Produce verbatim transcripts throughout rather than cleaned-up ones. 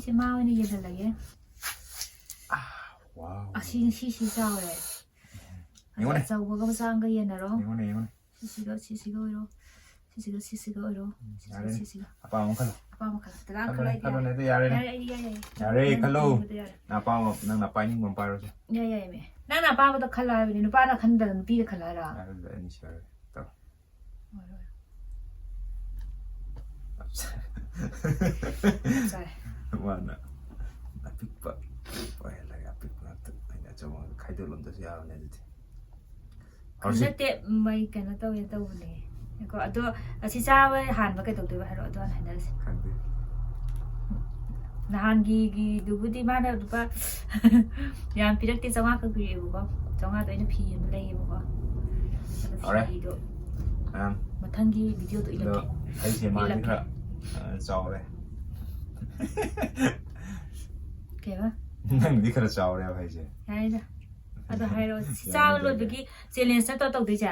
ꯁꯤ ꯃꯥ ꯑꯣꯏꯅ ꯌꯦꯡꯍꯜꯂꯒꯦ꯫ Wow. ꯑꯁꯤ ꯁꯤꯁꯤ ꯆꯥꯎꯔꯦ꯫ ꯑꯗꯣ ꯌꯦꯡꯉꯨꯅꯦ꯫ ꯑꯆꯧꯕꯒ ꯃꯆꯥꯒ ꯌꯦꯟꯅꯔꯣ꯫ ꯌꯦꯡꯉꯨꯅꯦ, ꯌꯦꯡꯉꯨꯅꯦ꯫ ꯁꯤꯁꯤꯒ ꯁꯤꯁꯤꯒ ꯑꯣꯏꯔꯣ꯫ ꯁꯤꯁꯤꯒ ꯁꯤꯁꯤꯒ ꯑꯣꯏꯔꯣ꯫ ꯁꯤꯁꯤꯒ ꯌꯥꯔꯦꯅꯦ꯫ ꯁꯤꯁꯤꯒ꯫ ꯑꯄꯥꯝꯕ ꯑꯃ ꯈꯜꯂꯣ꯫ ꯑꯄꯥꯝꯕ ꯈꯜꯂꯣ꯫ ꯗꯗꯥ ꯈꯜꯂꯣꯅꯦ, ꯈꯜꯂꯣ ꯑꯩꯗꯤ ꯈꯜꯂꯣꯅꯦ, ꯌꯥꯔꯦ꯫ ꯑꯗꯨ ꯌꯥꯔꯦꯅꯦ꯫ ꯌꯥꯔꯦ ꯑꯩꯗꯤ ꯌꯥꯔꯦ꯫ ꯌꯥꯔꯦ, ꯅꯪ ꯈꯜꯂꯣ꯫ ꯈꯟꯕꯗ ꯌꯥꯔꯦ꯫ ꯅꯪ ꯑꯄꯥꯝꯕ, ꯅꯪ ꯑꯄꯥꯝꯕ ꯅꯤꯡꯕ ꯑꯃ ꯄꯥꯏꯔꯣꯁꯦ꯫ ꯌꯥꯏ ꯌꯥꯏ ꯃꯦ꯫ ꯅꯪꯅ ꯑꯄꯥꯝꯕꯗꯣ ꯈꯜꯂꯣ ꯍꯥꯏꯕꯅꯤ꯫ ꯅꯨꯄꯥꯅ ꯈꯟꯗꯅ ꯅꯨꯄꯤꯗ ꯈꯜꯂꯣ ꯍꯥꯏꯔꯣ? ꯑꯗꯨꯗꯤ ꯑꯅꯤ ꯁꯨꯔꯦ꯫ ꯇꯧ꯫ ꯍꯣꯏ, ꯍꯣꯏ꯫ ꯆꯥꯏ꯫ ꯃꯥꯅ ꯑꯄꯤꯛꯄ ꯑꯣꯏꯍꯜꯂꯒ ꯑꯄꯤꯛꯄ ꯉꯥꯛꯇ, ꯑꯩꯅ ꯑꯆꯧꯕ ꯉꯥꯛꯇ ꯈꯥꯏꯗꯣꯛꯂꯝꯗꯁꯨ ꯌꯥꯕꯅꯦ ꯑꯗꯨꯗꯤ꯫ ꯈꯔ ꯅꯠꯇꯦ, ꯃꯩ ꯀꯩꯅꯣ ꯇꯧꯋꯦ ꯇꯧꯕꯅꯦ꯫ ꯉꯥꯏꯈꯣ, ꯑꯗꯣ ꯑꯁꯤ ꯆꯥꯕ ꯍꯥꯟꯕ ꯀꯩꯗꯧꯗꯣꯏꯕ ꯍꯥꯏꯔꯣ, ꯑꯗꯣ ꯍꯥꯟꯅ ꯍꯥꯏꯅꯔꯁꯤ꯫ ꯈꯪꯗꯦ꯫ ꯅꯍꯥꯟꯒꯤꯗꯨꯕꯨꯗꯤ ꯃꯥꯅ ꯂꯨꯄꯥ ꯌꯥꯝ ꯄꯤꯔꯛꯇꯦ, ꯆꯥꯝꯃꯉꯥ ꯈꯛ ꯄꯤꯔꯛꯑꯦꯕꯀꯣ꯫ ꯆꯥꯝꯃꯉꯥꯗꯣ ꯑꯩꯅ ꯐꯤ ꯑꯃ ꯂꯩꯌꯦꯕꯀꯣ꯫ ꯑꯗꯣ ꯍꯧꯔꯦ꯫ ꯐꯤꯗꯣ ꯃꯌꯥꯝ꯫ ꯃꯊꯪꯒꯤ ꯚꯤꯗꯤꯑꯣꯗꯣ ꯑꯗꯣ ꯏꯜꯂꯛꯀꯦ꯫ ꯑꯩꯁꯦ ꯃꯥꯗꯤ ꯏꯜꯂꯛꯀꯦ꯫ ꯈꯔ ꯑ, ꯆꯥꯎꯔꯦ꯫ ꯀꯩꯕ? ꯅꯪꯗꯤ ꯈꯔ ꯆꯥꯎꯔꯦꯕ ꯑꯩꯁꯦ꯫ ꯌꯥꯔꯦꯗ꯫ ꯑꯗꯣ ꯍꯥꯏꯔꯣ, ꯁꯤ ꯌꯥꯔꯦ, ꯆꯥꯕ ꯌꯥꯔꯦ꯫ ꯂꯣꯏꯕꯒꯤ ꯆꯦꯂꯦꯟꯖ ꯅꯠꯇ꯭ꯔꯣ ꯇꯧꯗꯣꯏꯁꯦ?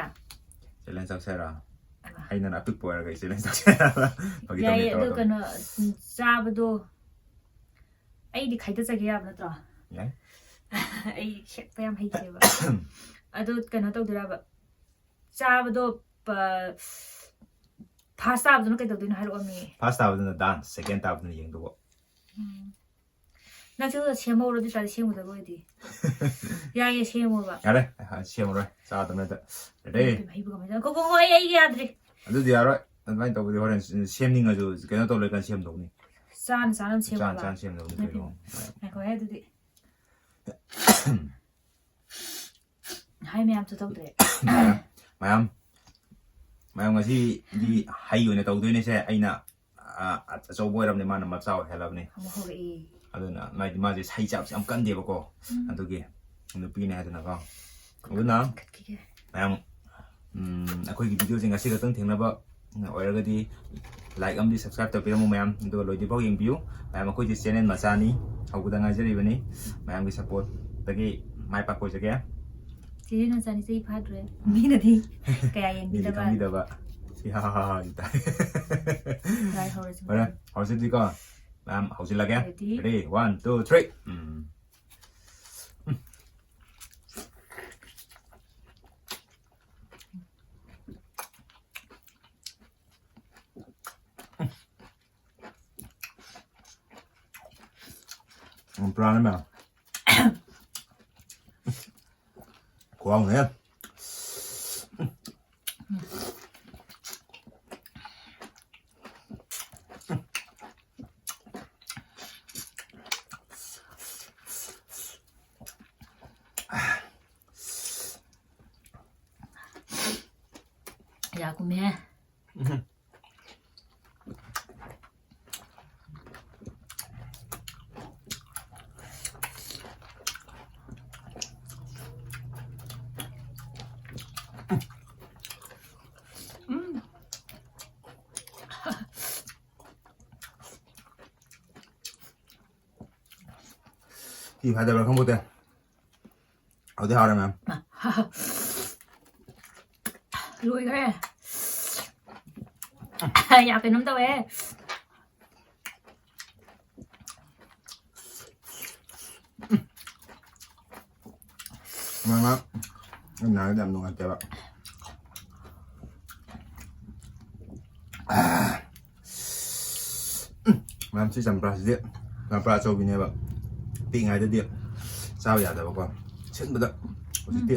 ꯆꯦꯂꯦꯟꯖ ꯇꯧꯁꯦ ꯍꯥꯏꯔꯣ? ꯑꯃ꯫ ꯑꯩꯅ ꯑꯄꯤꯛꯄ ꯑꯣꯏꯔꯒ ꯑꯩ ꯆꯦꯂꯦꯟꯖ ꯇꯧꯁꯦ ꯍꯥꯏꯔꯣ? ꯐꯥꯒꯤ ꯌꯥꯏꯌꯦ, ꯇꯧꯅꯤ, ꯑꯗꯣ ꯇꯧꯔꯣ, ꯀꯩꯅꯣ, ꯎꯝ, ꯆꯥꯕꯗꯣ ꯑꯩꯗꯤ ꯈꯥꯏꯗꯠꯆꯒꯦ ꯌꯥꯕ ꯅꯠꯇ꯭ꯔꯣ? ꯌꯥꯏ꯫ ꯑꯩ ꯈꯦꯠꯄ ꯌꯥꯝ ꯍꯩꯇꯦꯕ꯫ ꯑꯗꯣ ꯀꯩꯅꯣ ꯇꯧꯗꯣꯏꯔꯕ? ꯆꯥꯕꯗꯣ ꯐꯥꯔꯁ ꯇꯥꯕꯗꯨꯅ ꯀꯩꯗꯧꯗꯣꯏꯅꯣ ꯍꯥꯏꯔꯛꯑꯣꯃꯤ꯫ ꯐꯥꯔꯁ ꯇꯥꯕꯗꯨꯅ ꯗꯥꯟꯁ, ꯁꯦꯀꯦꯟ ꯇꯥꯕꯗꯨꯅ ꯌꯦꯡꯗꯧꯕ꯫ ꯎꯝ꯫ ꯅꯪꯁꯨ ꯁꯦꯝꯍꯧꯔꯣ, ꯑꯗꯨ ꯇꯥꯔꯗꯤ ꯁꯦꯝꯒꯗꯕ ꯑꯣꯏꯗꯤ꯫ ꯌꯥꯏꯌꯦ, ꯁꯦꯝꯃꯣꯕ꯫ ꯌꯥꯔꯦ, ꯑ, ꯁꯦꯝꯃꯔꯣꯏ꯫ ꯆꯥꯗꯕ ꯅꯠꯇꯦ꯫ ꯔꯦꯗꯤ? ꯍꯩꯕ ꯀꯃꯥꯏꯅ ꯇꯧ-, ꯀꯣ, ꯀꯣ, ꯀꯣ, ꯑꯩ, ꯑꯩ ꯌꯥꯗ꯭ꯔꯦ꯫ ꯑꯗꯨꯗꯤ ꯌꯥꯔꯣꯏ꯫ ꯑꯗꯨꯃꯥꯏꯅ ꯇꯧꯕꯗꯤ ꯍꯣꯔꯦꯟ ꯁꯦꯝꯅꯤꯡꯉꯁꯨ ꯀꯩꯅꯣ ꯇꯧ ꯂꯩꯀꯥꯟꯗ ꯁꯦꯝꯗꯧꯅꯤ꯫ ꯆꯥꯅ ꯆꯥꯅ ꯆꯥꯅ ꯁꯦꯝꯃꯣꯕ꯫ ꯆꯥꯅ ꯁꯦꯝꯗꯧꯅꯤ ꯅꯠꯇꯦ꯫ ꯀꯩꯅꯣ꯫ ꯉꯥꯏꯈꯣꯍꯦ, ꯑꯗꯨꯗꯤ꯫ ꯍꯥꯏ ꯃꯌꯥꯝꯁꯨ ꯇꯧꯗ꯭ꯔꯦ꯫ ꯃꯌꯥꯝ, ꯃꯌꯥꯝ ꯉꯁꯤꯗꯤ ꯍꯩ ꯑꯣꯏꯅ ꯇꯧꯗꯣꯏꯅꯦꯁꯦ꯫ ꯑꯩꯅ, ꯑ, ꯑꯆꯧꯕ ꯑꯣꯏꯔꯕꯅꯤ, ꯃꯥꯅ ꯃꯆꯥ ꯑꯣꯏꯍꯜꯂꯕꯅꯤ꯫ ꯑꯃꯨꯛ ꯍꯧꯔꯛꯑꯦ꯫ ꯑꯗꯨꯅ ꯃꯥꯗꯤ, ꯃꯥꯁꯦ ꯁꯩ ꯆꯥꯕꯁꯦ ꯌꯥꯝ ꯀꯟꯗꯦꯕꯀꯣ꯫ ꯎꯝ꯫ ꯑꯗꯨꯒꯤ ꯅꯨꯄꯤꯅꯦ ꯍꯥꯏꯗꯅꯀꯣ꯫ ꯑꯗꯨꯅ ꯀꯠꯈꯤꯒꯦ꯫ ꯃꯌꯥꯝ, ꯎꯝ, ꯑꯩꯈꯣꯏꯒꯤ ꯚꯤꯗꯤꯑꯣꯁꯦ ꯉꯁꯤ ꯈꯛꯇꯪ ꯊꯦꯡꯅꯕ ꯑꯣꯏꯔꯒꯗꯤ ꯂꯥꯏꯛ ꯑꯃꯗꯤ ꯁꯕꯁꯀ꯭ꯔꯥꯏꯕ ꯇꯧꯕꯤꯔꯝꯃꯨ ꯃꯌꯥꯝ, ꯑꯗꯨꯒ ꯂꯣꯏꯗ꯭ꯔꯤꯐꯥꯎ ꯌꯦꯡꯕꯤꯌꯨ ꯃꯌꯥꯝ꯫ ꯑꯩꯈꯣꯏꯁꯦ ꯆꯦꯅꯦꯜ ꯃꯆꯥꯅꯤ, ꯍꯧꯕꯗ ꯉꯥꯏꯖꯔꯤꯕꯅꯤ꯫ ꯃꯌꯥꯝꯒꯤ ꯁꯞꯄꯣꯔꯠꯇꯒꯤ ꯃꯥꯏ ꯄꯥꯛꯄ ꯑꯣꯏꯖꯒꯦ꯫ ꯆꯦꯅꯦꯜ ꯃꯆꯥꯅꯤ, ꯆꯍꯤ ꯐꯥꯗ꯭ꯔꯦ꯫ ꯃꯤꯅꯗꯤ ꯀꯌꯥ ꯃꯤꯗꯤ ꯌꯦꯡꯕꯤꯗꯕ꯫ ꯈꯪꯕꯤꯗꯕ꯫ ꯌꯥ, ꯇꯥꯏ꯫ ꯂꯥꯏ ꯍꯧꯔꯁꯤ꯫ ꯍꯣꯔꯦꯟ ꯍꯧꯔꯁꯤꯗꯤꯀꯣ꯫ ꯃꯌꯥꯝ ꯍꯧꯖꯤꯜꯂꯒꯦ꯫ Ready? Ready? One, two, three. ꯎꯝ꯫ ꯎꯝ, ꯄꯨꯔꯥꯅ ꯃꯌꯥꯝ꯫ ꯈꯨꯍꯥꯎꯅꯦ꯫ ꯌꯥ ꯀꯨꯝꯃꯦꯍꯦ꯫ ꯎꯝ꯫ ꯊꯤ ꯐꯥꯏꯗꯕ꯭ꯔꯥ ꯈꯪꯄꯣꯠꯇꯦ꯫ ꯍꯥꯎꯗꯤ ꯍꯥꯎꯔꯦ, ꯃꯌꯥꯝ꯫ ꯂꯣꯏꯈ꯭ꯔꯦ꯫ ꯌꯥ ꯀꯩꯅꯣꯝ ꯇꯧꯋꯦ꯫ ꯃꯃꯥ, ꯑꯩ ꯅꯥꯔꯗꯤ ꯌꯥꯝ ꯅꯨꯡꯉꯥꯏꯇꯦꯕ꯫ ꯃꯌꯥꯝ, ꯁꯤ ꯆꯝꯄ꯭ꯔꯥꯁꯤꯗꯤ ꯆꯝꯄ꯭ꯔꯥ ꯑꯆꯧꯕꯤꯅꯦꯕ꯫ ꯄꯤꯛꯏꯉꯩꯗꯗꯤ ꯆꯥꯕ ꯌꯥꯗꯕꯀꯣ꯫ ꯁꯤꯟꯕꯗ ꯍꯧꯖꯤꯛꯇꯤ꯫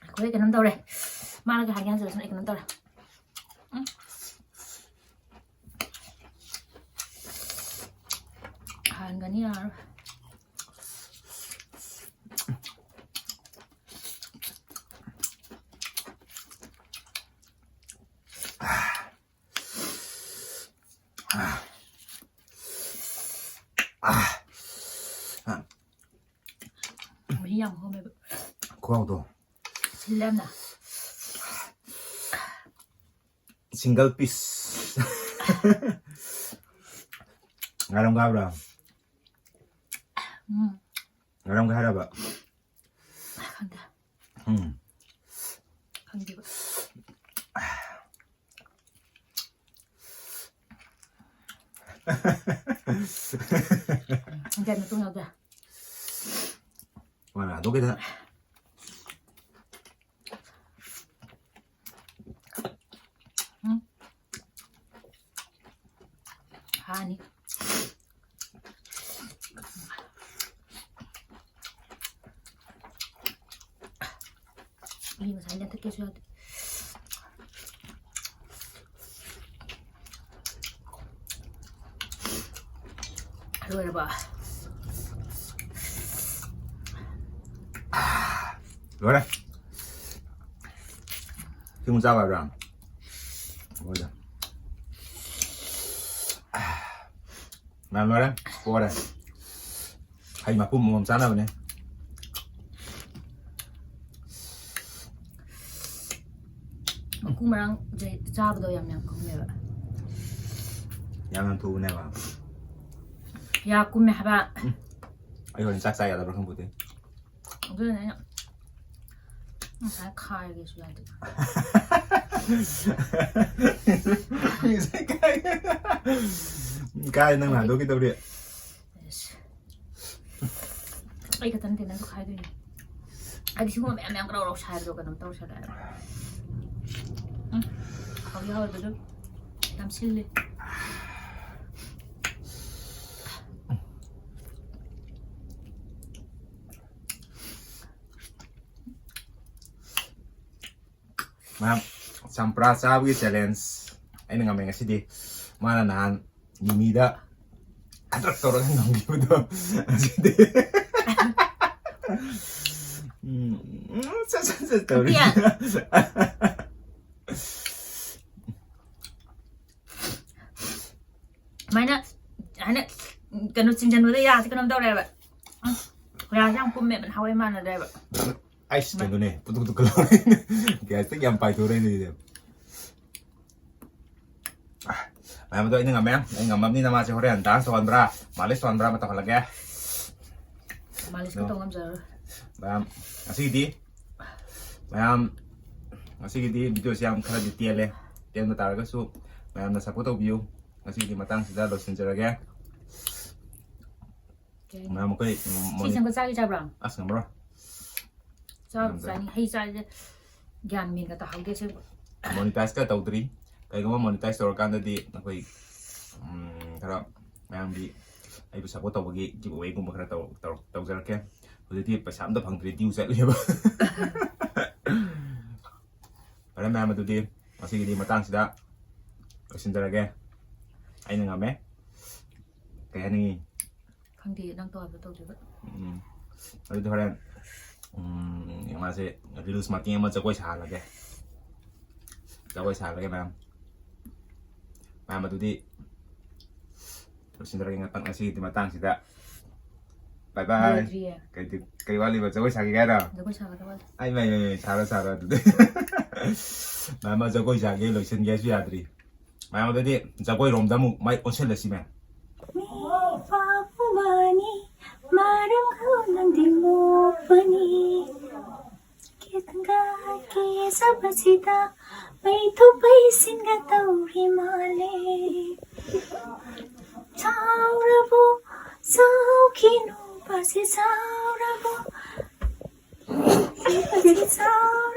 ꯑꯩꯈꯣꯏ ꯀꯩꯅꯣꯝ ꯇꯧꯔꯦ꯫ ꯃꯥꯅꯒ ꯍꯥꯏꯒꯦ ꯍꯥꯏꯖꯔꯁꯅꯨ, ꯑꯩ ꯀꯩꯅꯣꯝ ꯇꯧꯔꯦ꯫ ꯎꯝ꯫ ꯍꯥꯟꯒꯅꯤ, ꯌꯥꯔꯣꯏ꯫ ꯃꯍꯤ ꯌꯥꯝ ꯍꯣꯝꯃꯦꯕ꯫ ꯈꯨꯍꯥꯎꯗꯣ꯫ ꯁꯤꯜꯂꯦ ꯌꯥꯝꯅ꯫ Single piece꯫ ꯉꯥꯏꯔꯝꯒ ꯍꯥꯏꯕ꯭ꯔꯥ? ꯎꯝ꯫ ꯉꯔꯝꯒ ꯍꯥꯏꯔꯕ? ꯈꯪꯗꯦ꯫ ꯎꯝ꯫ ꯈꯪꯗꯦꯕ꯫ ꯍꯪꯒꯥꯏ ꯃꯇꯨꯡ ꯌꯥꯎꯗꯦ꯫ ꯃꯥꯅ ꯍꯥꯠꯇꯣꯛꯈꯤꯗꯅ꯫ ꯎꯝ꯫ ꯍꯥꯅꯤ꯫ ꯃꯤ ꯉꯁꯥꯏ ꯂꯦꯟꯊꯠꯀꯦꯁꯨ ꯌꯥꯗꯦ꯫ ꯂꯣꯏꯔꯕ? ꯂꯣꯏꯔꯦ꯫ ꯁꯤꯃꯨꯛ ꯆꯥꯕ ꯍꯥꯏꯕ꯭ꯔꯥ? ꯂꯣꯏꯔꯦ꯫ ꯃꯌꯥꯝ ꯂꯣꯏꯔꯦ꯫ ꯄꯣꯔꯦ꯫ ꯍꯩ ꯃꯄꯨꯝ ꯑꯃꯃꯝ ꯆꯥꯅꯕꯅꯦ꯫ ꯃꯀꯨ ꯃꯔꯥꯡ ꯆꯥꯕꯗꯣ ꯌꯥꯝ ꯌꯥꯝ ꯀꯨꯝꯃꯦꯕ꯫ ꯌꯥꯝ ꯌꯥꯝ ꯊꯨꯕꯅꯦꯕ꯫ ꯌꯥ ꯀꯨꯝꯃꯦ ꯍꯥꯏꯕ꯫ ꯑꯩ ꯍꯣꯔꯦꯟ ꯆꯥꯛ ꯆꯥ ꯌꯥꯗꯕ꯭ꯔꯥ ꯈꯪꯄꯣꯠꯇꯦ꯫ ꯑꯗꯨꯅꯅꯦ ꯑꯩꯅ ꯉꯁꯥꯏ ꯈꯥꯏꯒꯦꯁꯨ ꯌꯥꯗꯦ꯫ ꯀꯥꯏ ꯅꯪꯅ ꯍꯟꯗꯣꯛꯈꯤꯗꯧꯔꯤ? ꯑꯩ ꯈꯛꯇ ꯅꯠꯇꯦ, ꯅꯪꯁꯨ ꯈꯥꯏꯗꯣꯏꯅꯦ꯫ ꯑꯩꯗꯤ ꯁꯤꯒꯨꯝꯕ ꯃꯌꯥꯝ ꯃꯌꯥꯝ ꯀꯔꯧ ꯁꯥꯏꯕꯗꯣ ꯀꯩꯅꯣꯝ ꯇꯧꯁꯜꯂꯛꯑꯦꯕ꯫ ꯎꯝ, ꯍꯥꯎꯗꯤ ꯍꯥꯎꯋꯦꯕ ꯑꯗꯨꯝ꯫ ꯌꯥꯝ ꯁꯤꯜꯂꯤ꯫ ꯃꯌꯥꯝ, ꯆꯝꯄ꯭ꯔꯥ ꯆꯥꯕꯒꯤ ꯆꯦꯂꯦꯟꯖ ꯑꯩꯅ ꯉꯝꯃꯦ ꯉꯁꯤꯗꯤ꯫ ꯃꯥꯅ ꯅꯍꯥꯟ ꯃꯤꯃꯤꯗ ꯑꯗ꯭ꯔꯛ ꯇꯧꯔꯒ ꯉꯝꯈꯤꯕꯗꯣ, ꯉꯁꯤꯗꯤ꯫ ꯎꯝ, ꯎꯝ, ꯁꯠ, ꯁꯠ, ꯁꯠ ꯇꯧꯔꯤ꯫ ꯅꯠꯇꯤꯌꯦ꯫ ꯁꯨꯃꯥꯏꯅ, ꯍꯥꯏꯅ, ꯀꯩꯅꯣ ꯆꯤꯡꯁꯤꯟꯕꯗ ꯌꯥꯁꯦ ꯀꯩꯅꯣꯝ ꯇꯧꯔꯦꯕ꯫ ꯎꯝ, ꯌꯥꯁꯦ ꯌꯥꯝ ꯀꯨꯝꯃꯦꯕ, ꯅꯍꯥꯟꯋꯥꯏ ꯃꯥꯟꯅꯗ꯭ꯔꯦꯕ꯫ ꯑꯩꯁ, ꯀꯩꯅꯣꯅꯦ, ꯄꯨꯇꯨꯛ ꯄꯨꯇꯨꯛꯀ ꯂꯥꯎꯔꯦ꯫ ꯒ꯭ꯌꯥꯁꯇ ꯌꯥꯝ ꯄꯥꯏꯊꯣꯔꯛꯏꯅꯦ ꯑꯗꯨꯗꯤ꯫ ꯃꯌꯥꯝ ꯑꯗꯣ ꯑꯩꯅ ꯉꯝꯃꯦ꯫ ꯑꯩ ꯉꯝꯃꯕꯅꯤꯅ ꯃꯥꯁꯦ ꯍꯣꯔꯦꯟ ꯗꯥꯟꯁ ꯇꯧꯍꯟꯕ꯭ꯔꯥ, ꯃꯥꯂꯤꯁ ꯇꯧꯍꯟꯕ꯭ꯔꯥ ꯑꯃ ꯇꯧꯍꯜꯂꯒꯦ꯫ ꯃꯥꯂꯤꯁꯀ ꯇꯧ ꯉꯝꯖꯔꯔꯣꯏ꯫ ꯃꯌꯥꯝ, ꯉꯁꯤꯒꯤꯗꯤ ꯃꯌꯥꯝ, ꯉꯁꯤꯒꯤꯗꯤ ꯚꯤꯗꯤꯑꯣꯁꯤ ꯌꯥꯝ ꯈꯔꯗꯤ ꯇꯦꯜꯂꯦ꯫ ꯇꯦꯟꯕ ꯇꯥꯔꯒꯁꯨ ꯃꯌꯥꯝꯅ ꯁꯞꯄꯣꯔꯠ ꯇꯧꯕꯤꯌꯨ꯫ ꯉꯁꯤꯒꯤꯗꯤ ꯃꯇꯥꯡꯁꯤꯗ ꯂꯣꯏꯁꯤꯟꯖꯔꯒꯦ꯫ ꯃꯌꯥꯝ ꯑꯩꯈꯣꯏ, ꯎꯝ, ꯁꯤ ꯃꯣꯅꯤ- ꯁꯦꯝꯒꯠ ꯆꯥꯒꯦ ꯆꯥꯕ꯭ꯔꯥ? ꯑꯁ, ꯉꯝꯃꯔꯣꯏ꯫ ꯆꯥꯕ ꯉꯝꯗ꯭ꯔꯦ꯫ ꯆꯥꯅꯤꯡ ꯍꯩ ꯆꯥꯁꯦ꯫ ꯒ꯭ꯌꯥꯟ ꯃꯦꯟꯒ ꯇꯥꯍꯧꯗꯦ ꯑꯁꯦꯡꯕ꯫ ꯃꯣꯅꯤꯇꯥꯏꯖꯀ ꯇꯧꯗ꯭ꯔꯤ꯫ ꯀꯩꯒꯨꯝꯕ ꯃꯣꯅꯤꯇꯥꯏꯖ ꯇꯧꯔꯀꯥꯟꯗꯗꯤ ꯑꯩꯈꯣꯏ, ꯎꯝ, ꯈꯔ ꯃꯌꯥꯝꯒꯤ ꯑꯩꯕꯨ ꯁꯞꯄꯣꯔꯠ ꯇꯧꯕꯒꯤ ꯒꯤꯞ ꯑꯋꯦꯒꯨꯝꯕ ꯈꯔ ꯇꯧ- ꯇꯧ- ꯇꯧꯖꯔꯛꯀꯦ꯫ ꯍꯧꯖꯤꯛꯇꯤ ꯄꯩꯁꯥ ꯑꯝꯇ ꯐꯪꯗ꯭ꯔꯤ, ꯗ꯭ꯌꯨ ꯆꯠꯂꯦꯕ꯫ ꯐꯔꯦ ꯃꯌꯥꯝ, ꯑꯗꯨꯗꯤ ꯉꯁꯤꯒꯤꯗꯤ ꯃꯇꯥꯡꯁꯤꯗ ꯂꯣꯏꯁꯤꯟꯖꯔꯒꯦ꯫ ꯑꯩꯅ ꯉꯝꯃꯦ꯫ ꯀꯩ ꯍꯥꯏꯅꯤꯡꯉꯤ? ꯈꯪꯗꯦ ꯅꯪ ꯇꯧ ꯍꯥꯏꯕꯗꯣ ꯇꯧꯗꯣꯏꯕ꯫ ꯎꯝ꯫ ꯑꯗꯨꯗꯤ ꯍꯣꯔꯦꯟ, ꯎꯝ, ꯃꯥꯁꯦ ꯔꯤꯜꯁ ꯃꯇꯦꯛ ꯑꯃ ꯖꯒꯣꯏ ꯁꯥꯍꯜꯂꯒꯦ꯫ ꯖꯒꯣꯏ ꯁꯥꯍꯜꯂꯒꯦ ꯃꯌꯥꯝ꯫ ꯃꯌꯥꯝ ꯑꯗꯨꯗꯤ ꯂꯣꯏꯁꯤꯟꯖꯔꯒꯦ ꯉꯥꯛꯇꯪ ꯉꯁꯤꯒꯤꯗꯤ ꯃꯇꯥꯡꯁꯤꯗ꯫ ꯕꯥꯏ ꯕꯥꯏ꯫ ꯂꯣꯏꯗ꯭ꯔꯤꯌꯦ꯫ ꯀꯩꯗꯤ, ꯀꯩ ꯋꯥꯠꯂꯤꯕ? ꯖꯒꯣꯏ ꯁꯥꯒꯦ ꯍꯥꯏꯔꯣ? ꯖꯒꯣꯏ ꯁꯥꯒꯗꯕ ꯋꯥꯠꯂꯤ꯫ ꯑꯩ ꯃꯩ, ꯃꯩ, ꯃꯩ, ꯁꯥꯔꯣ, ꯁꯥꯔꯣ ꯑꯗꯨꯗꯤ꯫ ꯃꯌꯥꯝ ꯖꯒꯣꯏ ꯁꯥꯒꯦ ꯂꯣꯏꯁꯤꯟꯒꯦꯁꯨ ꯌꯥꯗ꯭ꯔꯤ꯫ ꯃꯌꯥꯝ ꯑꯗꯨꯗꯤ ꯖꯒꯣꯏꯔꯣꯝꯗ ꯑꯃꯨꯛ ꯃꯥꯏ ꯑꯣꯟꯁꯤꯜꯂꯁꯤ ꯃꯌꯥꯝ꯫ ꯃꯤ ꯄꯥꯝꯕꯅꯤ, ꯃꯔꯝ ꯈꯪꯅꯗꯤ ꯃꯣꯛꯄꯅꯤ꯫ ꯀꯦꯇꯪꯒ ꯀꯦꯖꯕꯁꯤꯗ ꯃꯩ ꯊꯣꯛꯄꯩ ꯁꯤꯟꯒ ꯇꯧꯔꯤ ꯃꯥꯜꯂꯦ꯫ ꯁꯥꯎꯔꯕꯣ, ꯁꯥꯎꯈꯤꯅꯨ, ꯄꯥꯁꯤ ꯁꯥꯎꯔꯕꯣ, ꯄꯥꯁꯤ ꯁꯥꯎ